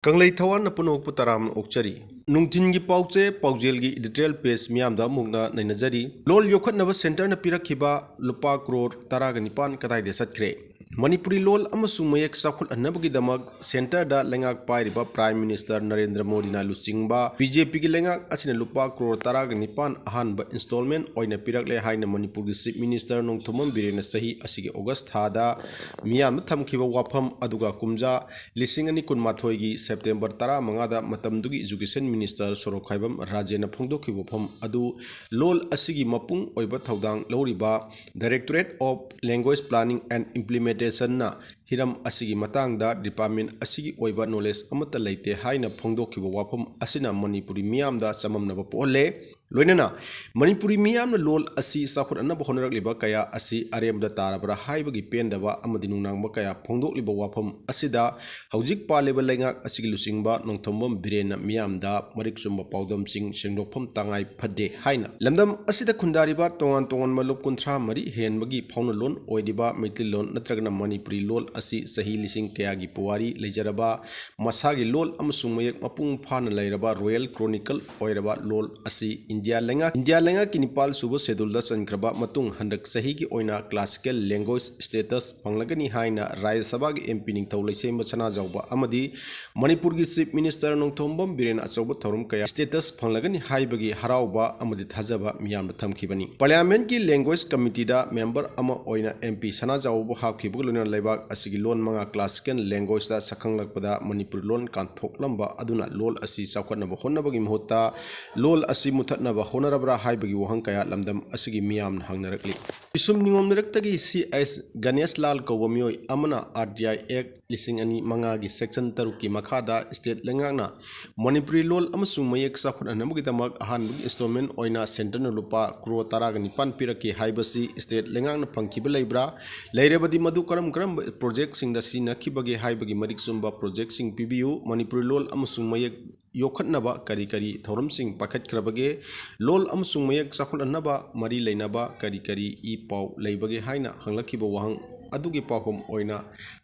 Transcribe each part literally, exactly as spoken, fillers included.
ꯀꯪꯂꯩ ꯊꯋꯥꯟꯅ ꯄꯨꯝꯅꯃꯛꯄꯨ ꯇꯔꯥꯝꯅ ꯑꯣꯛꯆꯔꯤ꯫ ꯅꯨꯡꯊꯤꯟꯒꯤ ꯄꯥꯎꯆꯦ ꯄꯥꯎꯖꯦꯜꯒꯤ editorial page ꯃꯤꯌꯥꯝꯗ ꯑꯃꯨꯛꯅ ꯅꯩꯅꯖꯔꯤ꯫ ꯂꯣꯜ ꯌꯣꯛꯈꯠꯅꯕ centreꯅ ꯄꯤꯔꯛꯈꯤꯕ ꯂꯨꯄꯥ ꯀ꯭ꯔꯣꯔ ꯇꯔꯥꯒ ꯅꯤꯄꯥꯟ ꯀꯗꯥꯏꯗ ꯆꯠꯈ꯭ꯔꯦ? ꯃꯅꯤꯄꯨꯔꯤ ꯂꯣꯜ ꯑꯃꯁꯨꯡ ꯃꯌꯦꯛ ꯆꯥꯎꯈꯠꯍꯟꯅꯕꯒꯤꯗꯃꯛ centreꯗ ꯂꯩꯉꯥꯛ ꯄꯥꯏꯔꯤꯕ Prime Minister ꯅꯔꯦꯟꯗ꯭ꯔ ꯃꯣꯗꯤꯅ ꯂꯨꯆꯤꯡꯕ BJPꯒꯤ ꯂꯩꯉꯥꯛ ꯑꯁꯤꯅ ꯂꯨꯄꯥ ꯀ꯭ꯔꯣꯔ ꯇꯔꯥꯒ ꯅꯤꯄꯥꯟ ꯑꯍꯥꯟꯕ installment ꯑꯣꯏꯅ ꯄꯤꯔꯛꯂꯦ ꯍꯥꯏꯅ ꯃꯅꯤꯄꯨꯔꯒꯤ Chief Minister ꯅꯣꯡꯊꯣꯝꯕꯝ ꯕꯤꯔꯦꯟꯅ ꯆꯍꯤ ꯑꯁꯤꯒꯤ August ꯊꯥꯗ ꯃꯤꯌꯥꯝꯗ ꯊꯝꯈꯤꯕ ꯋꯥꯐꯝ ꯑꯗꯨꯒ ꯀꯨꯝꯖꯥ ꯂꯤꯁꯤꯡ ꯑꯅꯤ ꯀꯨꯟꯃꯥꯊꯣꯏꯒꯤ September ꯇꯔꯥꯃꯉꯥꯗ ꯃꯇꯝꯗꯨꯒꯤ Education Minister ꯁꯣꯔꯣꯛꯈꯥꯏꯕꯝ ꯔꯥꯖꯦꯟꯅ ꯐꯣꯡꯗꯣꯛꯈꯤꯕ ꯋꯥꯐꯝ ꯑꯗꯨ ꯂꯣꯜ ꯑꯁꯤꯒꯤ ꯃꯄꯨꯡ ꯑꯣꯏꯕ ꯊꯧꯗꯥꯡ ꯂꯧꯔꯤꯕ Directorate of Language Planning and Implementationꯅ ꯍꯤꯔꯝ ꯑꯁꯤꯒꯤ ꯃꯇꯥꯡꯗ department ꯑꯁꯤꯒꯤ ꯑꯣꯏꯕ knowledge ꯑꯃꯠꯇ ꯂꯩꯇꯦ ꯍꯥꯏꯅ ꯐꯣꯡꯗꯣꯛꯈꯤꯕ ꯋꯥꯐꯝ ꯑꯁꯤꯅ ꯃꯅꯤꯄꯨꯔꯤ ꯃꯤꯌꯥꯝꯗ ꯆꯃꯝꯅꯕ ꯄꯣꯛꯍꯜꯂꯦ꯫ ꯂꯣꯏꯅꯅ ꯃꯅꯤꯄꯨꯔꯤ ꯃꯤꯌꯥꯝꯅ ꯂꯣꯜ ꯑꯁꯤ ꯆꯥꯎꯈꯠꯍꯟꯅꯕ ꯍꯣꯠꯅꯔꯛꯂꯤꯕ ꯀꯌꯥ ꯑꯁꯤ ꯑꯔꯦꯝꯕꯗ ꯇꯥꯔꯕ꯭ꯔꯥ ꯍꯥꯏꯕꯒꯤ ꯄꯦꯟꯗꯕ ꯑꯃꯗꯤ ꯅꯨꯡꯅꯥꯡꯕ ꯀꯌꯥ ꯐꯣꯡꯗꯣꯛꯂꯤꯕ ꯋꯥꯐꯝ ꯑꯁꯤꯗ ꯍꯧꯖꯤꯛ ꯄꯥꯜꯂꯤꯕ ꯂꯩꯉꯥꯛ ꯑꯁꯤꯒꯤ ꯂꯨꯆꯤꯡꯕ ꯅꯣꯡꯊꯣꯝꯕꯝ ꯕꯤꯔꯦꯟꯅ ꯃꯤꯌꯥꯝꯗ ꯃꯔꯤꯛ ꯆꯨꯝꯕ ꯄꯥꯎꯗꯝꯁꯤꯡ ꯁꯦꯡꯗꯣꯛꯐꯝ ꯇꯉꯥꯏ ꯐꯗꯦ ꯍꯥꯏꯅ ꯂꯝꯗꯝ ꯑꯁꯤꯗ ꯈꯨꯟꯗꯥꯔꯤꯕ ꯇꯣꯉꯥꯟ ꯇꯣꯉꯥꯟꯕ ꯂꯨꯞ ꯀꯨꯟꯊ꯭ꯔꯥ ꯃꯔꯤ ꯍꯦꯟꯕꯒꯤ ꯐꯥꯎꯅꯂꯣꯟ ꯑꯣꯏꯔꯤꯕ ꯃꯩꯇꯩꯂꯣꯟ ꯅꯠꯇ꯭ꯔꯒꯅ ꯃꯅꯤꯄꯨꯔꯤ ꯂꯣꯜ ꯑꯁꯤ ꯆꯍꯤ ꯂꯤꯁꯤꯡ ꯀꯌꯥꯒꯤ ꯄꯨꯋꯥꯔꯤ ꯂꯩꯖꯔꯕ ꯃꯁꯥꯒꯤ ꯂꯣꯜ ꯑꯃꯁꯨꯡ ꯃꯌꯦꯛ ꯃꯄꯨꯡ ꯐꯥꯅ ꯂꯩꯔꯕ Royal Chronicle ꯑꯣꯏꯔꯕ ꯂꯣꯜ ꯑꯁꯤ ꯏꯟꯗꯤꯌꯥ ꯂꯩꯉꯥꯛ, ꯏꯟꯗꯤꯌꯥ ꯂꯩꯉꯥꯛꯀꯤ ꯅꯤꯄꯥꯜ ꯁꯨꯕ scheduleꯗ ꯆꯟꯈ꯭ꯔꯕ ꯃꯇꯨꯡ ꯍꯟꯗꯛ ꯆꯍꯤꯒꯤ ꯑꯣꯏꯅ classical language status ꯐꯪꯂꯒꯅꯤ ꯍꯥꯏꯅ ꯔꯥꯖ꯭ꯌ ꯁꯚꯥꯒꯤ MP ꯅꯤꯡꯊꯧ ꯂꯩꯁꯦꯝꯕ ꯁꯅꯥꯖꯥꯎꯕ ꯑꯃꯗꯤ ꯃꯅꯤꯄꯨꯔꯒꯤ Chief Minister ꯅꯣꯡꯊꯣꯝꯕꯝ ꯕꯤꯔꯦꯟ ꯑꯆꯧꯕ ꯊꯧꯔꯝ ꯀꯌꯥ status ꯐꯪꯂꯒꯅꯤ ꯍꯥꯏꯕꯒꯤ ꯍꯔꯥꯎꯕ ꯑꯃꯗꯤ ꯊꯥꯖꯕ ꯃꯤꯌꯥꯝꯅ ꯊꯝꯈꯤꯕꯅꯤ꯫ Parliamentꯀꯤ Language Committeeꯗ member ꯑꯃ ꯑꯣꯏꯅ MP ꯁꯅꯥꯖꯥꯎꯕꯕꯨ ꯍꯥꯞꯈꯤꯕꯒ ꯂꯣꯏꯅꯅ ꯂꯩꯕꯥꯛ ꯑꯁꯤꯒꯤ ꯂꯣꯟ ꯃꯉꯥ classical languageꯇ ꯁꯛꯈꯪꯂꯛꯄꯗ ꯃꯅꯤꯄꯨꯔꯤ ꯂꯣꯟ ꯀꯥꯟꯊꯣꯛꯂꯝꯕ ꯑꯗꯨꯅ ꯂꯣꯜ ꯑꯁꯤ ꯆꯥꯎꯈꯠꯅꯕ ꯍꯣꯠꯅꯕꯒꯤ ꯃꯍꯨꯠꯇ ꯂꯣꯜ ꯑꯁꯤ ꯃꯨꯊꯠꯅꯕ ꯍꯣꯠꯅꯔꯕ꯭ꯔꯥ ꯍꯥꯏꯕꯒꯤ ꯋꯥꯍꯪ ꯀꯌꯥ ꯂꯝꯗꯝ ꯑꯁꯤꯒꯤ ꯃꯤꯌꯥꯝꯅ ꯍꯪꯅꯔꯛꯂꯤ꯫ ꯄꯤꯁꯨꯝ ꯅꯤꯉꯣꯝ ꯂꯩꯔꯛꯇꯒꯤ ꯁꯤ ꯑꯩꯆ ꯒꯅꯦꯁ ꯂꯥꯜ ꯀꯧꯕ ꯃꯤꯑꯣꯏ ꯑꯃꯅ R T I Act ꯂꯤꯁꯤꯡ ꯑꯅꯤ ꯃꯉꯥꯒꯤ section ꯇꯔꯨꯛꯀꯤ ꯃꯈꯥꯗ state ꯂꯩꯉꯥꯛꯅ ꯃꯅꯤꯄꯨꯔꯤ ꯂꯣꯜ ꯑꯃꯁꯨꯡ ꯃꯌꯦꯛ ꯆꯥꯎꯈꯠꯍꯟꯅꯕꯒꯤꯗꯃꯛ ꯑꯍꯥꯟꯕꯒꯤ installment ꯑꯣꯏꯅ centreꯅ ꯂꯨꯄꯥ ꯀ꯭ꯔꯣꯔ ꯇꯔꯥꯒ ꯅꯤꯄꯥꯟ ꯄꯤꯔꯛꯈꯤ ꯍꯥꯏꯕꯁꯤ state ꯂꯩꯉꯥꯛꯅ ꯐꯪꯈꯤꯕ ꯂꯩꯕ꯭ꯔꯥ? ꯂꯩꯔꯕꯗꯤ ꯃꯗꯨ ꯀꯔꯝ ꯀꯔꯝꯕ projectꯁꯤꯡꯗ ꯁꯤꯖꯤꯟꯅꯈꯤꯕꯒꯦ ꯍꯥꯏꯕꯒꯤ ꯃꯔꯤꯛ ꯆꯨꯝꯕ projectꯁꯤꯡ ꯄꯤꯕꯤꯌꯨ꯫ ꯃꯅꯤꯄꯨꯔꯤ ꯂꯣꯜ ꯑꯃꯁꯨꯡ ꯃꯌꯦꯛ ꯌꯣꯛꯈꯠꯅꯕ ꯀꯔꯤ ꯀꯔꯤ ꯊꯧꯔꯝꯁꯤꯡ ꯄꯥꯏꯈꯠꯈ꯭ꯔꯕꯒꯦ? ꯂꯣꯜ ꯑꯃꯁꯨꯡ ꯃꯌꯦꯛ ꯆꯥꯎꯈꯠꯍꯟꯅꯕ ꯃꯔꯤ ꯂꯩꯅꯕ ꯀꯔꯤ ꯀꯔꯤ ꯏ ꯄꯥꯎ ꯂꯩꯕꯒꯦ ꯍꯥꯏꯅ ꯍꯪꯂꯛꯈꯤꯕ ꯋꯥꯍꯪ ꯑꯗꯨꯒꯤ ꯄꯥꯎꯈꯨꯝ ꯑꯣꯏꯅ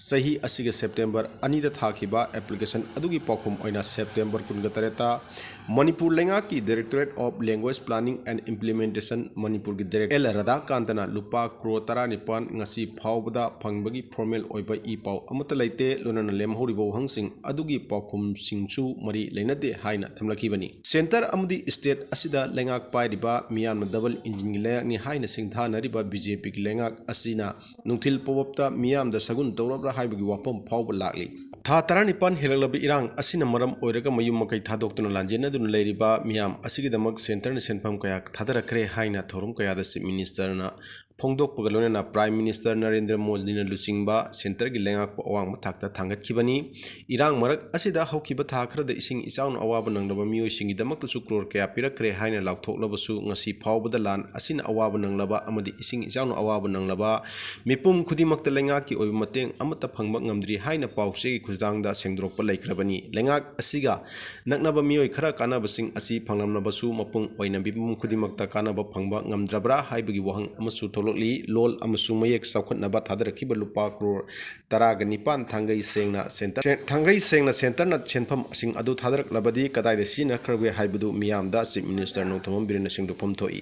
ꯆꯍꯤ ꯑꯁꯤꯒꯤ ꯁꯦꯞꯇꯦꯝꯕꯔ ꯑꯅꯤꯗ ꯊꯥꯈꯤꯕ ꯑꯦꯄ꯭ꯂꯤꯀꯦꯁꯟ ꯑꯗꯨꯒꯤ ꯄꯥꯎꯈꯨꯝ ꯑꯣꯏꯅ ꯁꯦꯞꯇꯦꯝꯕꯔ ꯀꯨꯟꯒ ꯇꯔꯦꯠꯇ ꯃꯅꯤꯄꯨꯔ ꯂꯩꯉꯥꯛꯀꯤ Directorate of Language Planning and Implementation, ꯃꯅꯤꯄꯨꯔꯒꯤ ꯗꯥꯏꯔꯦꯛꯇꯔ ꯑꯦꯜ ꯔꯥꯙꯥꯀꯥꯟꯇꯅ ꯂꯨꯄꯥ ꯀ꯭ꯔꯣꯔ ꯇꯔꯥꯅꯤꯄꯥꯟ ꯉꯁꯤ ꯐꯥꯎꯕꯗ ꯐꯪꯕꯒꯤ ꯐꯣꯔꯃꯦꯜ ꯑꯣꯏꯕ ꯏ ꯄꯥꯎ ꯑꯃꯠꯇ ꯂꯩꯇꯦ꯫ ꯂꯣꯏꯅꯅ ꯂꯦꯝꯍꯧꯔꯤꯕ ꯋꯥꯍꯪꯁꯤꯡ ꯑꯗꯨꯒꯤ ꯄꯥꯎꯈꯨꯝꯁꯤꯡꯁꯨ ꯃꯔꯤ ꯂꯩꯅꯗꯦ ꯍꯥꯏꯅ ꯊꯝꯂꯛꯈꯤꯕꯅꯤ꯫ ꯁꯦꯟꯇꯔ ꯑꯃꯗꯤ ꯁ꯭ꯇꯦꯠ ꯑꯁꯤꯗ ꯂꯩꯉꯥꯛ ꯄꯥꯏꯔꯤꯕ ꯃꯤꯌꯥꯝꯅ ꯗꯕꯜ ꯏꯟꯖꯤꯟꯒꯤ ꯂꯩꯉꯥꯛꯅꯤ ꯍꯥꯏꯅ ꯁꯤꯡꯊꯥꯅꯔꯤꯕ ꯕꯤ ꯖꯦ ꯄꯤꯒꯤ ꯂꯩꯉꯥꯛ ꯑꯁꯤꯅ ꯅꯨꯡꯊꯤꯜ ꯄꯣꯕꯞꯇ ꯃꯤꯌꯥꯝꯗ ꯁꯒꯨꯟ ꯇꯧꯔꯕ꯭ꯔꯥ ꯍꯥꯏꯕꯒꯤ ꯋꯥꯐꯝ ꯐꯥꯎꯕ ꯂꯥꯛꯂꯤ꯫ ꯊꯥ ꯇꯔꯥꯅꯤꯄꯥꯟ ꯍꯦꯜꯂꯛꯂꯕ ꯏꯔꯥꯡ ꯑꯁꯤꯅ ꯃꯔꯝ ꯑꯣꯏꯔꯒ ꯃꯌꯨꯝ ꯃꯀꯩ ꯊꯥꯗꯣꯛꯇꯨꯅ ꯂꯥꯟꯖꯦꯟꯅꯗꯨꯅ ꯂꯩꯔꯤꯕ ꯃꯤꯌꯥꯝ ꯑꯁꯤꯒꯤꯗꯃꯛ ꯁꯦꯟꯇꯔꯅ ꯁꯦꯟꯐꯝ ꯀꯌꯥ ꯊꯥꯗꯔꯛꯈ꯭ꯔꯦ ꯍꯥꯏꯅ ꯊꯧꯔꯝ ꯀꯌꯥꯗ ꯆꯤꯐ ꯃꯤꯅꯤꯁꯇꯔꯅ ꯐꯣꯡꯗꯣꯛꯄꯒ ꯂꯣꯏꯅꯅ ꯄ꯭ꯔꯥꯏꯝ ꯃꯤꯅꯤꯁꯇꯔ ꯅꯔꯦꯟꯗ꯭ꯔ ꯃꯣꯗꯤꯅ ꯂꯨꯆꯤꯡꯕ ꯁꯦꯟꯇꯔꯒꯤ ꯂꯩꯉꯥꯛꯄꯨ ꯑꯋꯥꯡꯕ ꯊꯥꯛꯇ ꯊꯥꯡꯒꯠꯈꯤꯕꯅꯤ꯫ ꯏꯔꯥꯡ ꯃꯔꯛ ꯑꯁꯤꯗ ꯍꯧꯈꯤꯕ ꯊꯥ ꯈꯔꯗ ꯏꯁꯤꯡ ꯏꯆꯥꯎꯅ ꯑꯋꯥꯕ ꯅꯪꯂꯕ ꯃꯤꯑꯣꯏꯁꯤꯡꯒꯤꯗꯃꯛꯇꯁꯨ ꯀ꯭ꯔꯣꯔ ꯀꯌꯥ ꯄꯤꯔꯛꯈ꯭ꯔꯦ ꯍꯥꯏꯅ ꯂꯥꯎꯊꯣꯛꯂꯕꯁꯨ, ꯉꯁꯤ ꯐꯥꯎꯕꯗ ꯂꯥꯟ ꯑꯁꯤꯅ ꯑꯋꯥꯕ ꯅꯪꯂꯕ ꯑꯃꯗꯤ ꯏꯁꯤꯡ ꯏꯆꯥꯎꯅ ꯑꯋꯥꯕ ꯅꯪꯂꯕ ꯃꯤꯄꯨꯝ ꯈꯨꯗꯤꯡꯃꯛꯇ ꯂꯩꯉꯥꯛꯀꯤ ꯑꯣꯏꯕ ꯃꯇꯦꯡ ꯑꯃꯠꯇ ꯐꯪꯕ ꯉꯝꯗ꯭ꯔꯤ ꯍꯥꯏꯅ ꯄꯥꯎ ꯆꯦꯒꯤ ꯈꯨꯠꯊꯥꯡꯗ ꯁꯦꯡꯗꯣꯔꯛꯄ ꯂꯩꯈ꯭ꯔꯕꯅꯤ꯫ ꯂꯩꯉꯥꯛ ꯑꯁꯤꯒ ꯅꯛꯅꯕ ꯃꯤꯑꯣꯏ ꯈꯔ ꯀꯥꯟꯅꯕꯁꯤꯡ ꯑꯁꯤ ꯐꯪꯂꯝꯂꯕꯁꯨ, ꯃꯄꯨꯡ ꯑꯣꯏꯅ ꯃꯤꯄꯨꯝ ꯈꯨꯗꯤꯡꯃꯛꯇ ꯀꯥꯟꯅꯕ ꯐꯪꯕ ꯉꯝꯗ꯭ꯔꯕ꯭ꯔꯥ ꯍꯥꯏꯕꯒꯤ ꯋꯥꯍꯪ ꯑꯃꯁꯨ ꯊꯣꯛꯂꯛꯂꯤ꯫ ꯂꯣꯜ ꯑꯃꯁꯨꯡ ꯃꯌꯦꯛ ꯆꯥꯎꯈꯠꯅꯕ ꯊꯥꯗꯔꯛꯈꯤꯕ ꯂꯨꯄꯥ ꯀ꯭ꯔꯣꯔ ꯇꯔꯥꯒ ꯅꯤꯄꯥꯟ ꯊꯥꯡꯒꯩ ꯁꯦꯡꯅ ꯁꯦꯟꯇꯔ, ꯊꯥꯡꯒꯩ ꯁꯦꯡꯅ ꯁꯦꯟꯇꯔꯅ ꯁꯦꯟꯐꯝꯁꯤꯡ ꯑꯗꯨ ꯊꯥꯗꯔꯛꯂꯕꯗꯤ ꯀꯗꯥꯏꯗ ꯁꯤꯖꯤꯟꯅꯈ꯭ꯔꯒꯦ ꯍꯥꯏꯕꯗꯨ ꯃꯤꯌꯥꯝꯗ ꯆꯤꯐ ꯃꯤꯅꯤꯁꯇꯔ ꯅꯣꯡꯊꯣꯝꯕꯝ ꯕꯤꯔꯦꯟꯅ ꯁꯦꯡꯗꯣꯛꯐꯝ ꯊꯣꯛꯏ꯫